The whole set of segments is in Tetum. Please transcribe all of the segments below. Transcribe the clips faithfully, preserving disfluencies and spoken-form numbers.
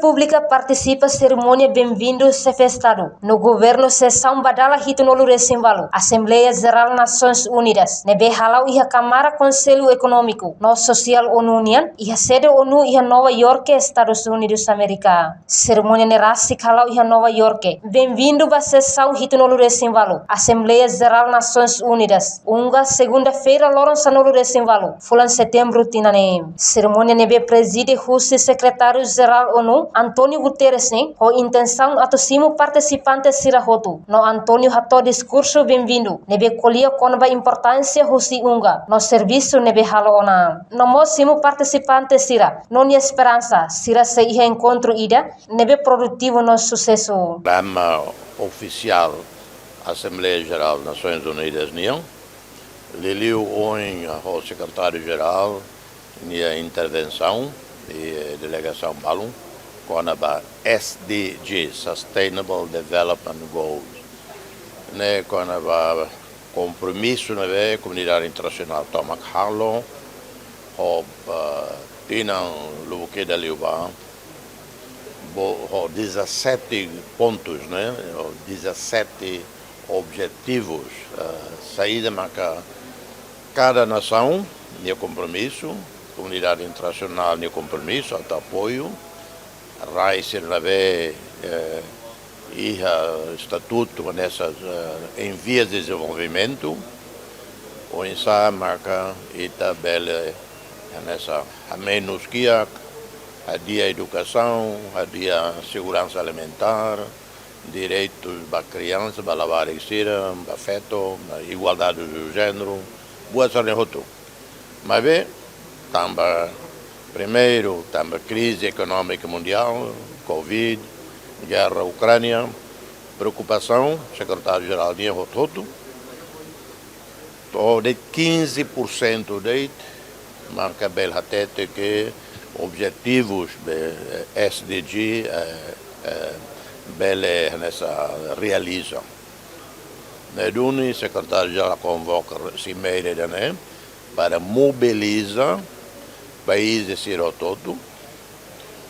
Públika partisipa serimónia benvindu Xefe Estadu no Governu sesaun ba dala hitunulu-resin-ualu Asembleia Jerál Nasoins Unidas, ne'ebé hala'o iha Kámara Konsellu Ekonómiku no Sosiál ONU nian, iha sede ONU iha Nova York, Estadus Unidus Amérika. Serimónia ne'e rasik hala'o iha Nova York, benvindu ba sesaun hitunulu-resin-ualu Asembleia Jerál Nasoins Unidas, UNGA, segunda-feira, loron sanulu-resin-ualu, fulan Setembru tinan ne'e. Serimónia ne'ebé prezide husi Sekretáriu-Jerál ONU, António Guterres nian, ho intensaun atu simu partisipante sira hotu, no António hato'o diskursu benvindu ne'ebé ko'alia kona-ba importánsia husi UNGA no servisu ne'ebé halo ona. No mós simu partisipante sira no nia esperansa sira sei iha enkontru ida ne'ebé produtivu no susesu. Programa ofisiál Asembleia Jerál Nasoins Unidas nian, liuliu ohin ho Sekretáriu-Jerál nia intervensaun i, eh, delegasaun balun kona-ba S D G, Sustainable Development Goals. Ne'e kona-ba kompromisu ne'ebé komunidade internasionál tomak halo, ho, eh, tinan lubuk ida liubá, bo-, ho dezassete pontus, ne'e? Ho dezassete objetivus, eh, saida maka kada nasaun nia kompromisu, komunidade internasionál nia kompromisu atu apoiu, rai sira ne'ebé, eh, iha estatutu hanesan, eh, em vias de desenvolvimento, oinsá maka ita bele hanesan hamenus kiak, hadi'a edukasaun, hadi'a seguransa alimentár, direitus ba kriansa, ba labarik sira, ba feto, ba igualdade de género, buat sira-ne'e hotu. Maibé, tanba primeiru, tanba krize ekonómika mundiál, Covid, gerra Ukránia, preokupasaun Sekretáriu-Jerál nian hotu-hotu, to'o de'it quinze por cento de'it, maka bele hatete ke objetivus be S D G, eh, eh, bele hanesan realiza. Ne'e duni Sekretáriu-Jerál konvoka simeira ida-ne'e para mobiliza país sira hotu-hotu,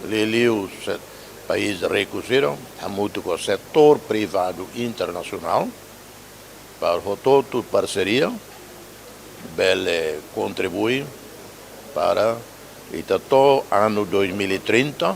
liuliu se-, país riku sira, hamutuk ho setór privadu internasionál, para hotu-hotu parseria, bele kontribui para ita to'o anu dois mil e trinta,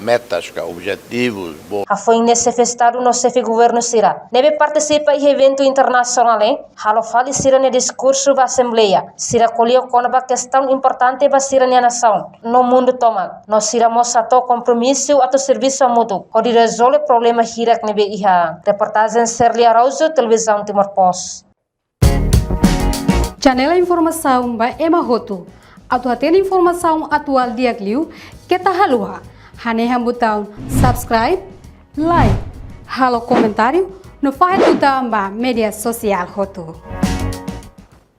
metas ka objetivus bo- Hafoin ne'e Xefe Estadu no Xefe Governu sira ne'ebé partisipa iha eventu internasionál ne'e, halo fali sira-nia diskursu ba Asembleia, sira ko'alia kona-ba kestaun importante ba sira-nia nasaun no mundu tomak, no sira mós hato'o kompromisu atu servisu hamutuk hodi rezolve problema hirak ne'ebé iha. Reportajen Serli Araújo, Televizaun Timor Post. Janela informasaun ba ema hotu. Atu hatene informasaun atuál di'ak liu, keta haluha hanehan butaun subscribe, like, halo komentáriu, no fahe tutan ba média sosiál hotu.